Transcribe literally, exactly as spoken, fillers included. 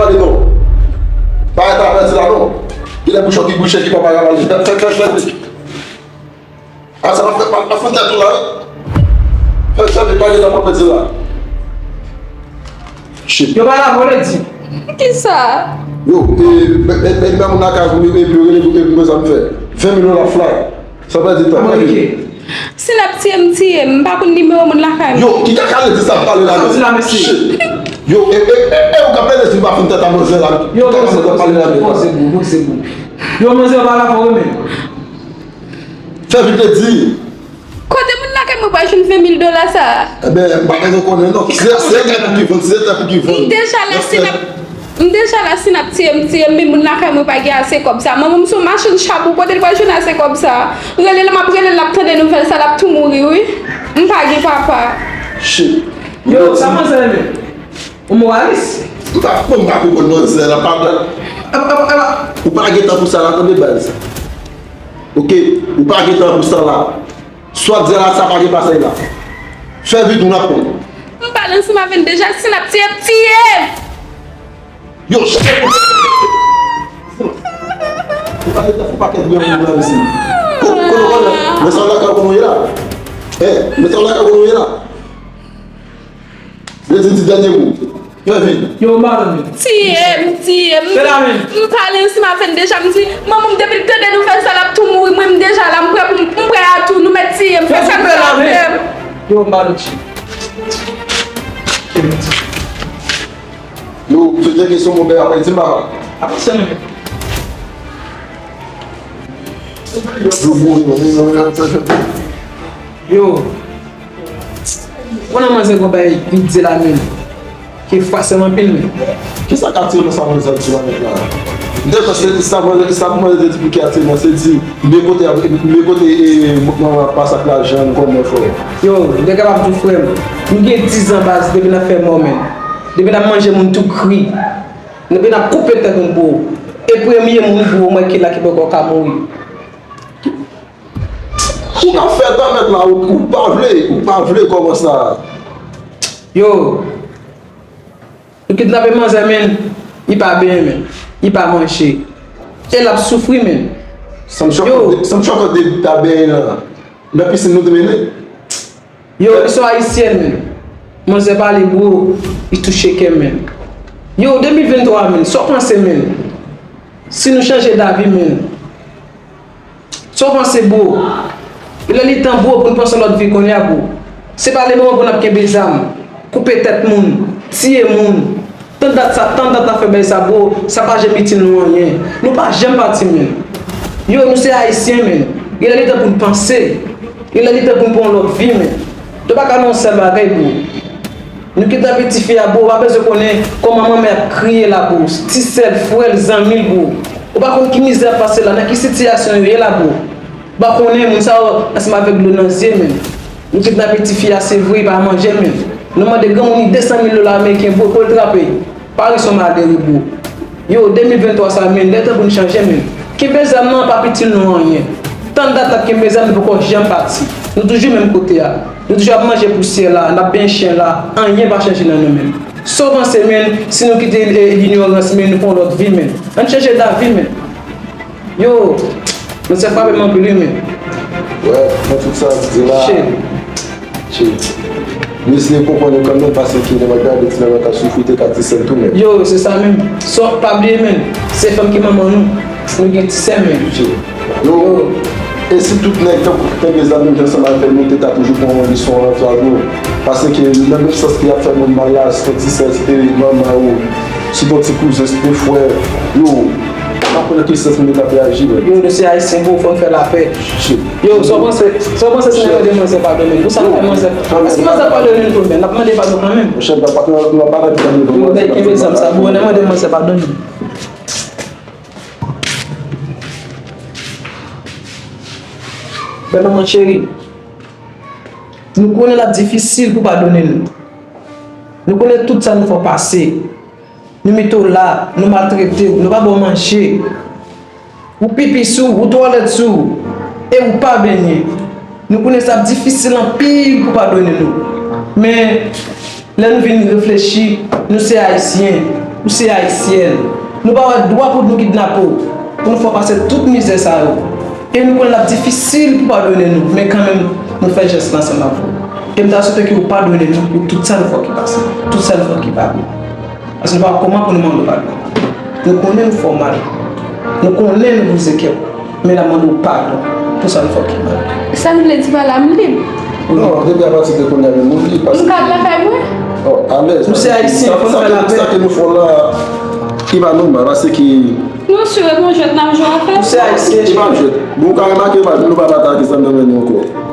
Pale non. Pa rete a pèdi la non. Gen de bouchon ki bouche ki pa pale pale. Fè, fè, fè, fè. A sa pa fè, pa, pa fè tèt ou la wi. Fè, fè, pa gen tan pou pèdi la. Shit. Yo pa la vole di. Kisa? Yo, e, e, e, e, men moun lakay pou epi yo rele pou epi mwen sa m fè. Ven mil dola fly. Sa pèdi tan. Mwen rele. Si n ap tiye m, tiye m. M pa konn nimewo moun lakay mwen. Yo, ki kaka lè di sa pale la menm? Shit. Yo, e, e, e, e, ou ka pèdi si m pa fin tèt a manzè la. Yo, ki kaka manzè pale la menm? Poze bou, poze bou. Yo, manzè pa la fò men. Fè vit lè di. Kote moun lakay mwen pral jwenn ven mil dola sa a? Enben, m pa bezwen konnen non. Se, se tèt ou ki vann, se tèt ou ki vann. M deja la, si n ap, m deja la, si n ap tiye m, tiye m, men moun lakay mwen pa gen ase kòb sa. Manman m se yon machann chabon, kote l pral jwenn ase kòb sa? Rele l, m ap rele l, l ap tande nouvèl sa, l ap tou mouri wi. M pa gen papa. Shit. Yo, sa manzè renmen? Yon moralis? M pa, bon, m pa konprann manzè la, pa, pa, pa, pa, pa. Ou pa gen tan pou sa la, tande baz. Oke, ou pa gen tan pou sa la. Sa w ap di la, sa pa gen pasaj la. Fè vit, nou n ap konn. M pale ansanm avè n deja, si n ap tiye m, tiye m! Yo, chèf! Ou pa gen tan pou pakèt granmoun nan isi. Ko-, konnen, konnen, men sa w lakay konnen w ye la. Eh, men sa w lakay konnen w ye la. Yo di ti dènye mo. Yo vin. Yo, m pa nan men. Tiye m, tiye m. Fè la men. M pale ansanm avè n deja, m di, manman m depi l tande nouvèl sa, l ap tou mouri. Mwen, m deja la, m prè pou m, m prè a tou. Nou mèt tiye m, fè sa n vle avè m. Yo, m pa nan ti. Yo, se te kesyon mwen, men apre, di m pa. Apre, se nou. Yo, bouri, non, non, non, non. Yo. Konnen manzè gon bagay li di la menm. Ki fasil anpil menm. Kisa k atire nan sa manzè di la menm la? Dèfwa se sa manzè, sa manzè te di pou ki atire nan, se di, men kote, men kote, e, manman ap pase ak lajan, m konnen frè. Yo, m te kapab di w frè m, nou gen diz an baz depi n ap fè mò menm. Depi n ap manje moun tou kri. Depi n ap koupe tèt moun bro. E premye moun bro, mwen ki la ki poko ka mouri. Ou ka fè tan mèt la, ou, ou pa vle, ou pa vle kòmanse la. Yo, yo kidnape manzè menm, li pa benyen menm, li pa manje. E l ap soufri menm. Sa m chòke, sa m chòke de ta benyen lan. Nan pisin nou te mennen. Yo, li se yon ayisyèn menm. Manzè pale bro, li touche kè m menm. Yo, de mil venntwa menm, sa w panse menm? Si nou chanje davi menm. Sa w panse bro? Lè li tan bro pou n panse yon lòt vi kounye a bro. Se pa lemoman pou n ap kenbe zam, koupe tèt moun, tiye moun. Tann dat sa, tann dat n ap fè bagay sa bro, sa pa janm itil nou anyen. Nou pa janm pati menm. Yo, nou se ayisyen menm. Genlè li tan pou n panse. Genlè li tan pou n pran yon lòt vi menm. Nou pa ka nan yon sèl bagay bro. Nou kidnape tifi a bro, ou pa bezwen konnen kòman manman ap kriye la bro, ti sè l, frè l, zanmi l bro. Ou pa konn ki mizè ap pase la, nan ki sitiyasyon yo ye la bro. Ou pa konnen moun sa yo ansanm avèk dlo nan zye menm. Nou kidnape tifi a se vre, li pa manje l menm. Nou mande granmoun li de san mil dola ameriken bro pou l trape. Paris yon malere bro. Yo, de mil venntwa sa menm, lè tan pou n chanje menm. Kenbe zam nan p ap itil nou anyen. Tann dat n ap kenbe zam, nou poko janm pati. Nou toujou menm kote a. Nou toujou ap manje pousyè la, n ap benyen chen la, anyen pa chanje nan nou menm. Sa w panse menm, si nou kite, e, linyorans menm, nou pran yon lòt vi menm. Ann chanje davi menm. Yo, nou se frape m anpil wi menm. Wè, nan tout sa w ap di la. Shit. Shit. Nou eseye konprann yo kanmenm paske lè m ap gade ti nèg la k ap soufri te ka ti sèl tou menm. Yo, se sa menm. Sa w pa bliye menm. Se fanm ki manman nou. Nou gen ti sè menm. Shit. Yo, e si tout nèg tankou ki kenbe zam menm jan ansanm avè nou te ka toujou pran yon leson an fè nou. Paske nan menm sans ki ap fè moun mal la, si t on ti sè, si te manman ou, si t on ti kouzen, si te frè, yo, m pa konnen ki sans moun yo t ap reyaji menm. Yo, nou se ayisyen bro, fò n fè lapè. Shit. Yo, sa w panse, sa w panse si n mande manzè padone n? Pou sa n fè manzè, èske manzè padone n tou menm? N ap mande padon kanmenm. Monchè, nou pa, nou pa nan pwoblèm. Yo, nèg kenbe zam sa, bro, n ap mande manzè padone n. Bèl manman cheri, nou konnen l ap difisil pou padone n. Nou konnen tout sa nou fè w pase. Nou mete w la, nou maltrete w, nou pa ba w manje. Ou pipi sou w, ou twalèt sou w, e ou pa benyen. Nou konnen sa ap difisil anpil pou padone nou. Men, lè nou vin reflechi, nou se ayisyen. Nou se Ayisyèn. Nou pa wè dwa pou nou kidnape w, pou nou fè w pase tout mizè sa yo. E nou konnen l ap difisil pou padone nou, men kanmenm, nou fè jès la ansanm avè w. E m ta swete ke w padone nou pou tout sa nou fè w ki pase, tout sa nou fè w ki pa bon. Paske nou pa wè kòman pou nou mande w padon. Nou konnen nou fè w mal. Nou konnen nou brize kè w. Men n ap mande w padon pou sa n fè w ki mal. Sa vle di pa la m lib? Non, depi apati de kounye a menm ou lib, paske m ka al lakay mwen. Oh, alèz. Nou se Ayisyen, fò n fè lapè. Sa ke nou fè w la, li pa nòmal, paske. Nou si e bon jwèt n ap jwe avè. Nou se Ayisyen. Li pa jwèt. Bon, ou ka remake, nou pa atake zam nan men nou ankò.